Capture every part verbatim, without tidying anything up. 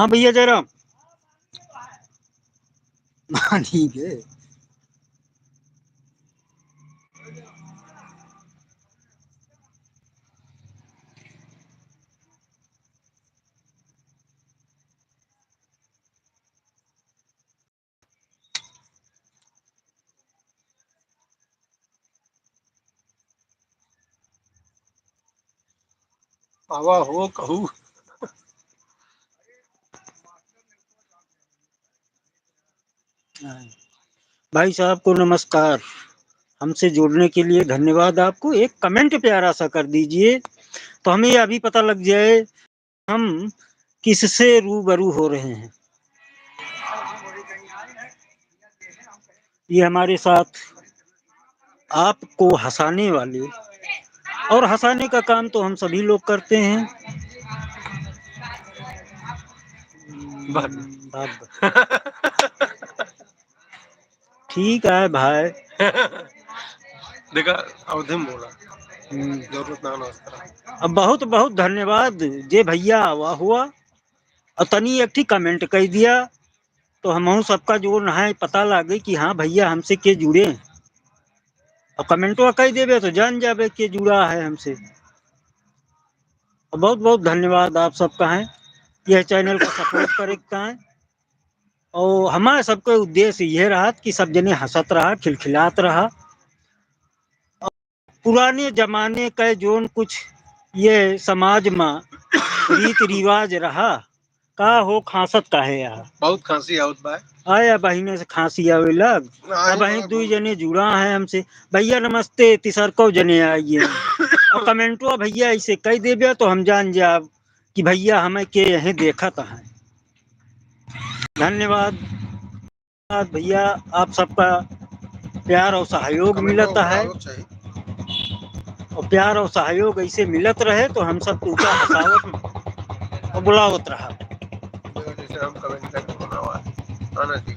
हाँ भैया जयराम। हाँ, ठीक है। आवा हो कहू। भाई साहब को नमस्कार, हमसे जुड़ने के लिए धन्यवाद आपको। एक comment प्यारा सा कर दीजिए, तो हमें यह भी पता लग जाए हम किससे रूबरू हो रहे हैं। ये हमारे साथ आपको हंसाने वाले, और हंसाने का काम तो हम सभी लोग करते हैं। बस। बस। ठीक है भाई। देखा, अवधि में बोला। हम्म। जरूरत ना, ना उस तरह। अब बहुत बहुत धन्यवाद जे भैया आवा हुआ, और तनी एक ठी comment कइ दिया, तो हमहू सबका जो न है पता लागे कि हाँ भैया हमसे के जुड़े। और commentवा कइ देबे तो जान जाबे के जुड़ा है हमसे। और बहुत बहुत धन्यवाद आप सबका है, यह channel का support करे का है। और हमारे सबके उद्देश्य यह रहा कि सब जने हंसत रहा, खिलखिलात रहा। पुराने जमाने के जोन कुछ ये समाज में रीत रिवाज रहा, का हो खांसत काहे यहाँ? बहुत खांसी आवत बा। आया बहिने से खांसी आवे लग। नहीं अब वहीं बाबू। दुई जने जुड़ा है हमसे। भैया नमस्ते, तीसरको जने आइए। और commentवा भैया ऐसे कह देबे तो हम जान जाब कि भैया हमें के यहीं देखत हैं। धन्यवाद। धन्यवाद भैया, आप सबका प्यार और सहयोग मिलत है। और प्यार और सहयोग ऐसे मिलत रहे तो हम सब तुमका हंसावत और बुलावत रहा। जैसे हम comment करके बनावा, आना जी।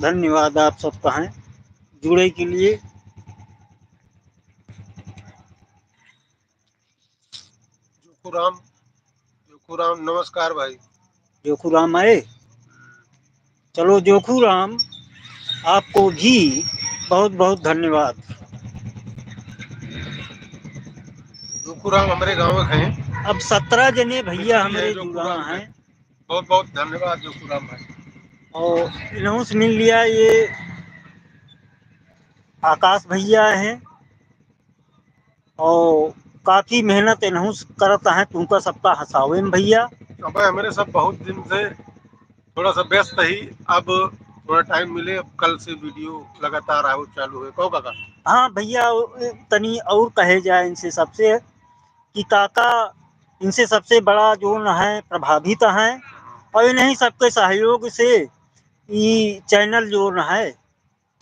धन्यवाद आप सबका है जुड़े के लिए। जोखू राम, जोखू राम, नमस्कार भाई। जोखू राम आए? चलो जोखू राम, आपको भी बहुत बहुत धन्यवाद। जोखू राम हमरे गाँव के हैं। अब सत्रह जने भैया मित्र भी हमरे हैं जोखू जुड़ा राम हैं। हैं। बहुत बहुत धन्यवाद जोखू राम भाई। और इन्हों से मिल लिया, ये आकाश भैया हैं। और काफी मेहनत इनहू से करत हैं, तुमका सबका हंसावे में भैया। अबे हमरे सब बहुत दिन से थोड़ा सा व्यस्त ही, अब थोड़ा time मिले, अब कल से video लगातार आवे चालू है। कहो काका? हाँ भैया, तनी और कहे जाए इनसे सबसे कि काका इनसे सबसे बड़ा जो न है प्रभावित हैं और इन्हीं सबके सहयोग से ई channel जो न है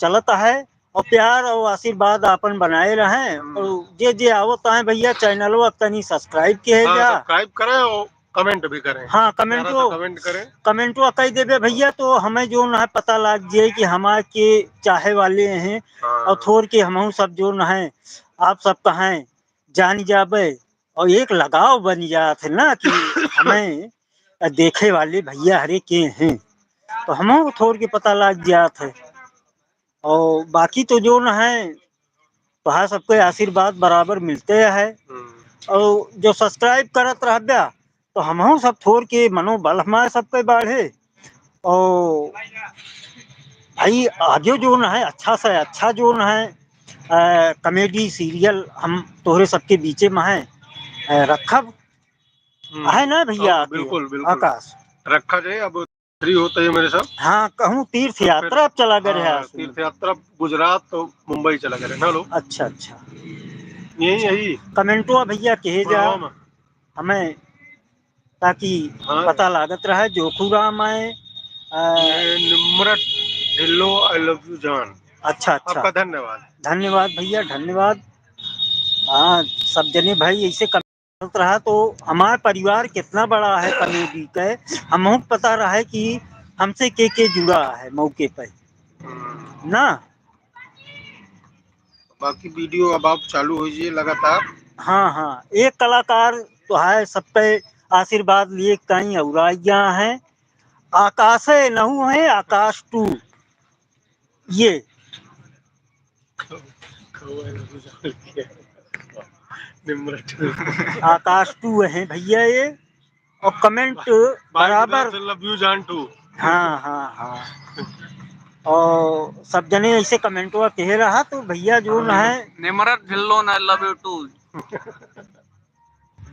चलत है और प्यार और आशीर्वाद आपन बनाए रहें। हम्म। और जे जे आवत हैं भैया, channelवा तनी subscribe किहे हाँ, जा। Subscribe करें और comment भी करें। हाँ, comment प्यारा सा वो, comment करें। Commentवा कइ देबे भैया, तो हमें जो न है पता लाग जाए कि हमारे के चाहे वाले हैं हाँ। और थोड़ के हमहू सब जो न है आप सब कहें जान जाबे और एक लगाव बन जात है ना कि हमें देखे वाले भैया हरे के हैं, तो हमहू थोड़ के पता लाग जात है। और बाकी तो जो न है, तोहार सबके आशीर्वाद बराबर मिलते है। हम्म। और जो subscribe करत रहब्या, तो हमहू सब थोड़ के मनोबल हमारे सबके बढ़े। और भाई, आगे जो न है, अच्छा से अच्छा जो न है, अ, comedy serial हम तोहरे सबके बीचे में है, अ, रखब। हम्म। है ना भैया? हाँ, बिल्कुल, बिल्कुल। आकाश। रखा जाए, अब free होते हैं मेरे साथ। हाँ, कहूँ तीर्थ यात्रा चला गए रहे हाँ, आसू में। तीर्थ यात्रा गुजरात तो मुंबई चला गए रहे, ना लो? अच्छा, अच्छा। यही, यही। Commentवा भैया कहे जा। हाँ, हाँ। हमें ताकि हाँ। पता लागत रहे, जोखू राम आए, आ, ये निम्रत ढिल्लो, I love you जान। अच्छा, अच्छा। आपका धन्यवाद। धन्यवाद भैया, धन्यवाद। हाँ, सब जने भाई ऐसे करत रहा तो हमार परिवार कितना बड़ा है comedy के, हमहू के पता रहे कि हमसे के के जुड़ा है मौके पे। हम्म। ना? बाकी video अब आप चालू हो जाइए लगातार। हाँ, हाँ, एक कलाकार तो है, सब पे आशीर्वाद लिए कहीं और आ गया है। आकाशे नहु है, आकाश टू। ये आकाश टू है भैया ये। और कमेंट बराबर। लव यू जान टू। हाँ, हाँ, हाँ। और सब जने ऐसे कमेंटवा कहे रहा तो भैया जो न है, निमरत ढिल्लोन, I love you too।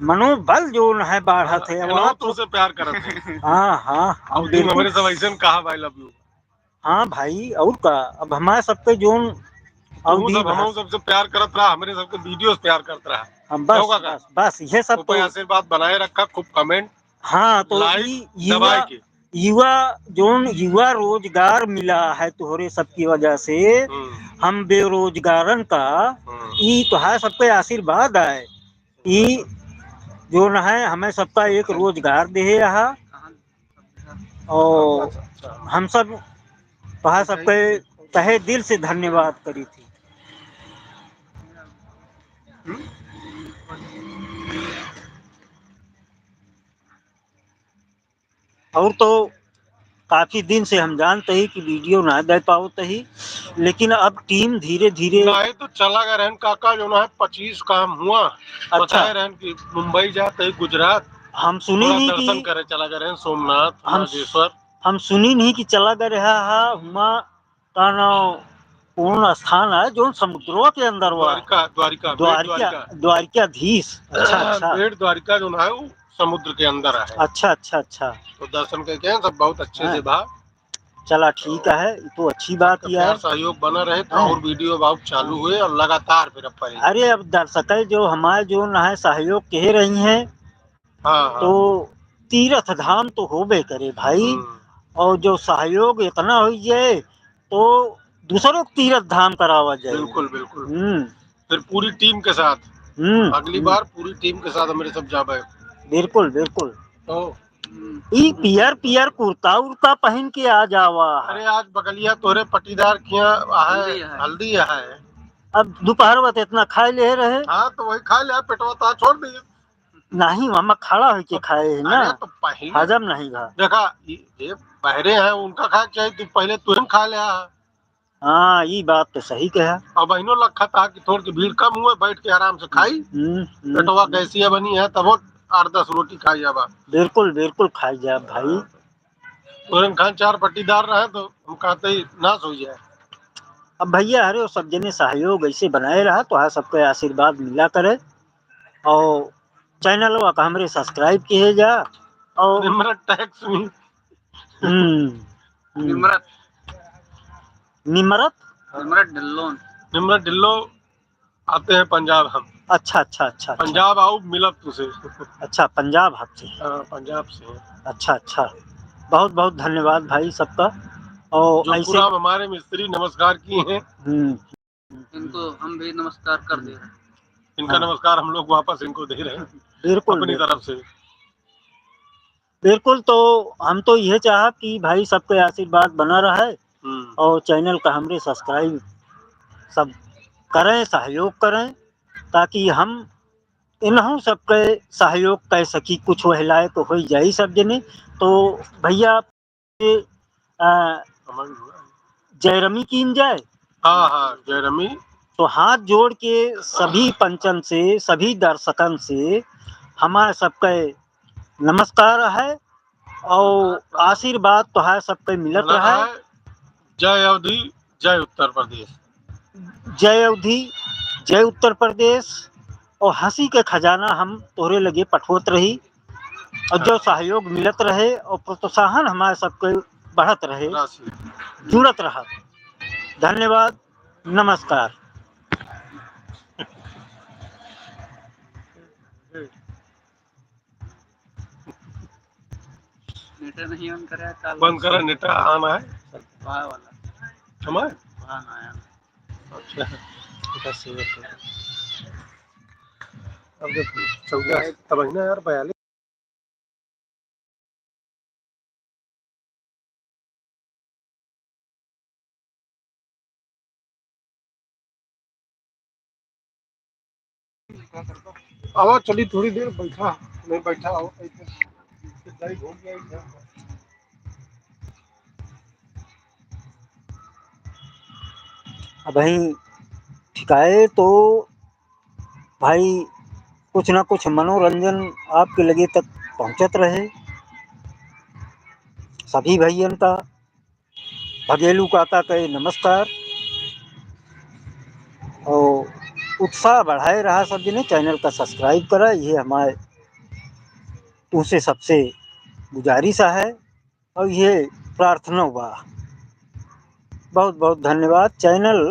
मनोबल जो न है बाढ़त है, वहाँ तो तुमसे प्यार करत है। हाँ, हाँ, हाँ, और तुम बिल्कुल। हमरे सब ऐसे न कहा भाई, लव यू। हाँ भाई, और का, अब हमारे सबके जोन और तुम भी सब, भाई। हम सबसे प्यार करत रहा, हमरे सबके वीडियो से प्यार करत रहा। हम बस, होगा का? बस, बस, ये सब ऊपर तो आशीर्वाद बनाए रखा, खूब कमेंट, हाँ, तो लाइक ई युवा, दबाए के। युवा जोन, युवा रोजगार मिला है तोहरे सबकी वजह से। हम्म। हम बेरोजगारन का, हम्म। ई तोहार सबके आशीर्वाद आए। ई जोन है, हमें सबका एक रोजगार देहे रहा। और हम सब तोहार सबके तहे दिल से धन्यवाद करी थी। और तो काफी दिन से हम जानते ही कि वीडियो ना दे पावत ही, लेकिन अब टीम धीरे धीरे नहीं तो चला गए रहन काका, जो ना है पच्चीस काम हुआ। अच्छा। बताए रहन कि मुंबई जाते ही गुजरात हम सुनी थोड़ा नहीं दर्शन कि करे चला गए रहन सोमनाथ, हम नागेश्वर। हम सुनी नहीं कि चला गए रहा है हुआ का नाम, कौन स्थान है जो समुद्रवा के अंदर हुआ? द्वारिका, द्वारिका, बेट द्वारिका, द्वारिका। द्वारिकाधीश। अच्छा, अच्छा। बेट द्वारिका जो है वो समुद्र के अंदर है। अच्छा, अच्छा, अच्छा। तो दर्शन करके आए सब बहुत अच्छे से हाँ। भा। चला ठीक है, ये तो अच्छी बात आपका ही है। प्यार सहयोग बना रहे तो हाँ। और वीडियो बहुत चालू हुए और लगातार फिर अब पहले। अरे अब दर्शक जो हमारे जो न है सहयोग कह रही हैं, हाँ, हाँ। तो तीर्थ धाम तो होबे करे भाई। हम्म। और जो सहयोग इतना हो जाए तो दूसरों को तीर्थ धाम करावा जाए। बिल्कुल, बिल्कुल। हम्म। फिर पूरी टीम के साथ। हम्म, अगली हम्म। बार पूरी टीम के साथ हमारे सब जाबे। बिल्कुल, बिल्कुल। तो ई पियर पियर कुर्ता उर्ता पहन के आ जावा। अरे आज बगलिया तोरे पटीदार किया है, हल्दी है। हल्दी है। अब दोपहर वक्त इतना खाए ले रहे। हाँ, तो वही खा ले, पेटवा तो छोड़ दिए। नहीं, हम खड़ा होके खाए है ना। अरे तो पहले हजम नहीं भा। देखा, ये, ये बहरे हैं, उनका खाए के चाहिए, तू पहले तुरंत खा ले। हाँ, ई बात तो सही कहा। अब बहिनो लखा था कि थोड़ के भीड़ कम हुए, बैठ के आराम से खाई। हम्म, हम्म, पेटवा हम्म। गैसिया बनी है, तब वो आठ दस रोटी खाई जाबा। बिल्कुल, बिल्कुल खाई जाब भाई। तोरन खान चार पट्टीदार रहे तो हम कहते ही नाश हो जाए। अब भैया, अरे वो सब जने सहयोग ऐसे बनाए रहा, तो हाँ सबके आशीर्वाद मिला करे। और चैनलवा का हमरे subscribe किए जा। और निम्रत टैक्स में। हम्म, हम्म। निम्रत। निम्रत? निम्रत ढिल्लोन। निम्रत ढिल्लो आते हैं पंजाब हम। अच्छा, अच्छा, अच्छा, अच्छा। पंजाब आओ, मिलब तुसे। अच्छा, पंजाब आपसे। हाँ, पंजाब से हैं। अच्छा, अच्छा। बहुत, बहुत धन्यवाद भाई सबका। और जो ऐसे पूरा हमारे मिस्त्री नमस्कार किए हैं। हम्म। इनको हम भी नमस्कार कर दे रहे हैं। इनका हाँ। नमस्कार हम लोग वापस इनको दे रहे हैं। बिल्कुल, अपनी बिल्कुल। तरफ से। बिल्कुल, तो हम तो यह चाहब कि भाई सबके आशीर्वाद बना रहे हम्म। और चैनल का हमरे subscribe सब करें, सहयोग करें, ताकि हम इन्हों सबके सहयोग कर सकी, कुछ वह लायक हो जाई सब जने। तो भैया, आ, जयरमी कीन जाए। हाँ, हाँ, जयरमी। तो हाथ जोड़ के सभी पंचन से, सभी दर्शकन से हमारे सबके नमस्कार है और आशीर्वाद तो है सबके मिलत मिलत रहे। है। जय अवधी, जय उत्तर प्रदेश। जय अवधी, जय उत्तर प्रदेश। और हंसी के खजाना हम तोहरे लगे पठोत रही। और जो सहयोग मिलत रहे और प्रोत्साहन हमारे सबके बढ़त रहे, राशि। जुड़त रहा। धन्यवाद, नमस्कार। नेटा नहीं on करे, काल बंद करा, नेटा on है। वाह वाला। हमारे? वाह ना आया। अच्छा, नेटा save कर। अब जब चौदह, तब है ना यार, बयालीस। आवा, चली थोड़ी देर बैठा, नहीं बैठा, आओ, ऐसे जाई घूम जाई। अबहीं ठिकाए तो भाई कुछ ना कुछ मनोरंजन आपके लगे तक पहुँचत रहे। सभी भइयन का भगेलू काका के नमस्कार। और उत्साह बढ़ाए रहा सब जने, channel का subscribe करा, ये हमारे तुमसे सबसे गुजारिश है और ये प्रार्थना बा। बहुत बहुत धन्यवाद। Channel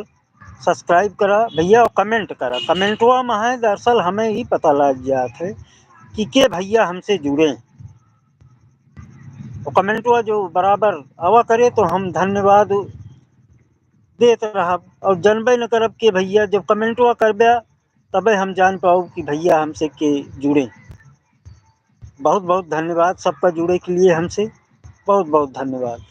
subscribe करा भइया और comment करा। कमेंटवा में है दरअसल हमें ही पता लग जात है कि के भइया हमसे जुड़े। और कमेंटवा जो बराबर आवा करे तो हम धन्यवाद देत रहब और जनबे न करब के भइया जब कमेंटवा करबे तबे हम जान पाओ कि भइया हमसे के जुड़े। बहुत बहुत धन्यवाद सबका जुड़े के लिए हमसे, बहुत बहुत धन्यवाद।